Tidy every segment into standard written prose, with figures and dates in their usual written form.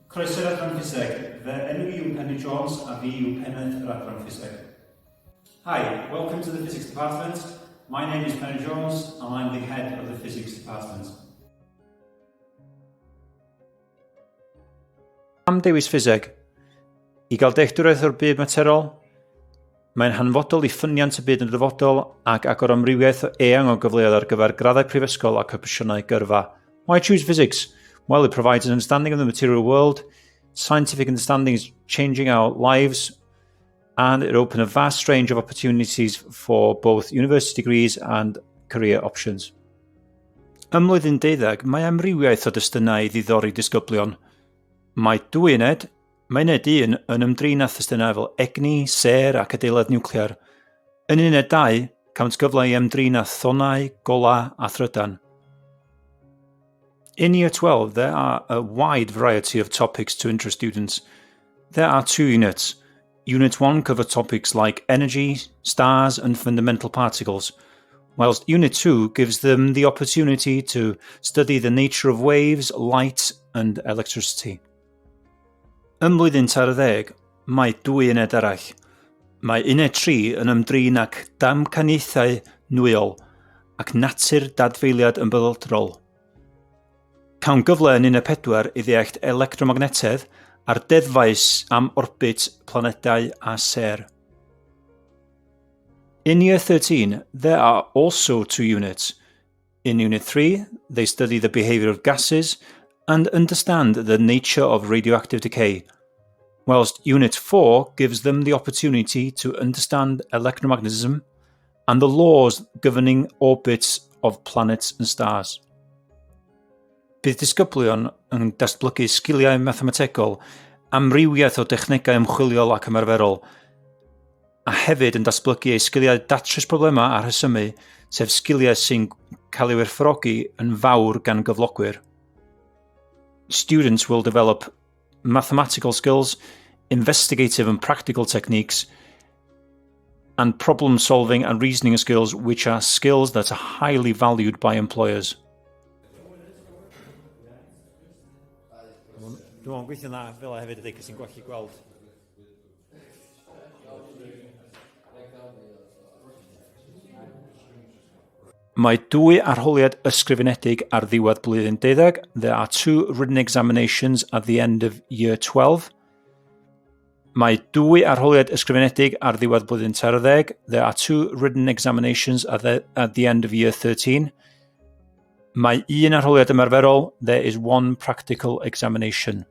Croeso i'r Adran Ffiseg. Fy enw i yw Penny Jones a fi yw Pennaeth yr Adran Ffiseg. Hi, welcome to the Physics Department. My name is Penny Jones and I'm the head of the Physics Department. Pam dewis ffiseg? I gael dealltwriaeth o'r byd materol, mae'n hanfodol i ffyniant y byd yn y dyfodol ac agor amrywiaeth eang o gyfleoedd ar gyfer graddau prifysgol ac opsiynau gyrfa. Why choose physics? Well, it provides an understanding of the material world, scientific understanding is changing our lives, and it opens a vast range of opportunities for both university degrees and career options. Ym mlwyddyn deuddeg, mae amrywiaeth o destunau i ddiddori disgyblion. Mae dwy uned, mae uned un yn ymdrin â thestunau fel egni, sêr ac adeiledd niwclear. Yn uned dau, cânt gyfle i ymdrin â thonau, golau a thrydan. In Year 12, there are a wide variety of topics to interest students. There are two units. Unit 1 cover topics like energy, stars and fundamental particles, whilst Unit 2 gives them the opportunity to study the nature of waves, light and electricity. Ym mlwyddyn 30, mae dwy uned arall. Mae Uned 3 yn ymdrin ag damcaniaethau nwyol ac natur dadfeiliad ymbelydrol. Cawn gyfle yn Uned 4 i ddeall electromagnetedd a'r deddfau am orbit planedau a sêr. In Year 13, there are also two units. In Unit 3, they study the behavior of gases and understand the nature of radioactive decay, whilst Unit 4 gives them the opportunity to understand electromagnetism and the laws governing orbits of planets and stars. Bydd disgyblion yn datblygu sgiliau mathemategol, amrywiaeth o dechnegau ymchwiliol ac ymarferol, a hefyd yn datblygu eu sgiliau datrys problemau a rhesymu, sef sgiliau sy'n cael eu werthfawrogi yn fawr gan gyflogwyr. Students will develop mathematical skills, investigative and practical techniques, and problem solving and reasoning skills, which are skills that are highly valued by employers. Dwi'n meddwl gweithio'n dda fel hefyd ydy, cos ti'n gwallu gweld. Mae dwy arholiad ysgrifenedig ar ddiwedd blwyddyn deuddeg. There are two written examinations at the end of year 12. Mae dwy arholiad ysgrifenedig ar ddiwedd blwyddyn 13. There are two written examinations at the, at the end of year 13. Mae un arholiad ymarferol. There is one practical examination.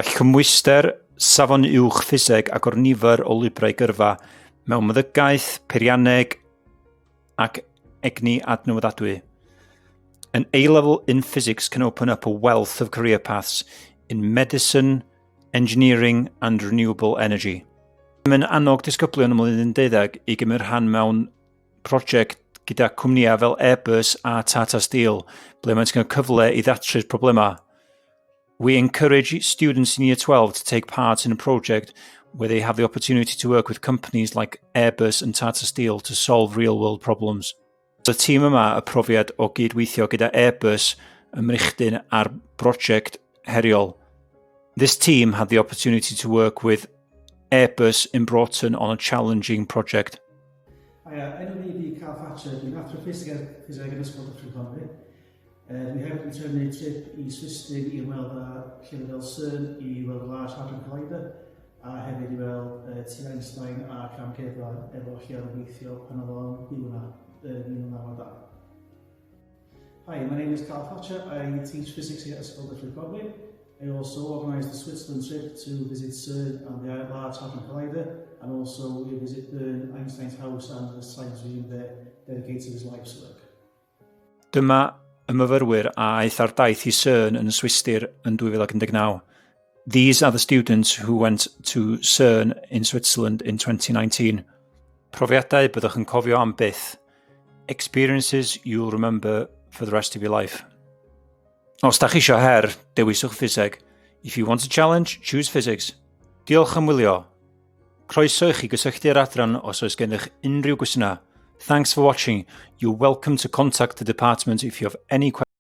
Gall cymhwyster Safon Uwch Ffiseg agor nifer o lwybrau gyrfa mewn meddygaeth, peirianneg ac egni adnewyddadwy. An A-level in physics can open up a wealth of career paths in medicine, engineering and renewable energy. Mae'n annog disgyblion ym mlwyddyn 12 i gymryd rhan mewn prosiect gyda cwmnïau fel Airbus a Tata Steel, ble maent yn cael cyfle i ddatrys problemau. We encourage students in Year 12 to take part in a project where they have the opportunity to work with companies like Airbus and Tata Steel to solve real-world problems. Y tîm yma y profiad o gydweithio gyda Airbus ym Mrychdyn ar brosiect heriol. This team had the opportunity to work with Airbus in Broughton on a challenging project. Hiya, enw fi ydi Carl Thatcher, dwi'n athro ffiseg, ffiseg yn Ysgol Dyffryn Conwy. Dwi hefyd yn trefnu trip i Swistir i ymweld â llefydd fel CERN i weld y Large Hadron Collider a hefyd i weld Tŷ Einstein ac amgueddfa efo lle oedd yn gweithio pan oedd o'n byw yna yn 1992. Hi, my name is Carl Thatcher. I teach physics here at Ysgol Dyffryn Conwy. I also organised the Switzerland trip to visit CERN and the Large Hadron Collider, and also we visit Bern, Einstein's house and the science museum there dedicated to his life's work. Dyma y myfyrwyr a aeth ar daith i CERN yn y Swistir yn 2019. These are the students who went to CERN in Switzerland in 2019. Profiadau byddwch yn cofio am byth. Experiences you'll remember for the rest of your life. Os da chi eisiau her, dewiswch ffiseg. If you want a challenge, choose physics. Diolch am wylio. Croeso i chi gysylltu â'r adran os oes gennych unrhyw gwestiynau. Thanks for watching. You're welcome to contact the department if you have any questions.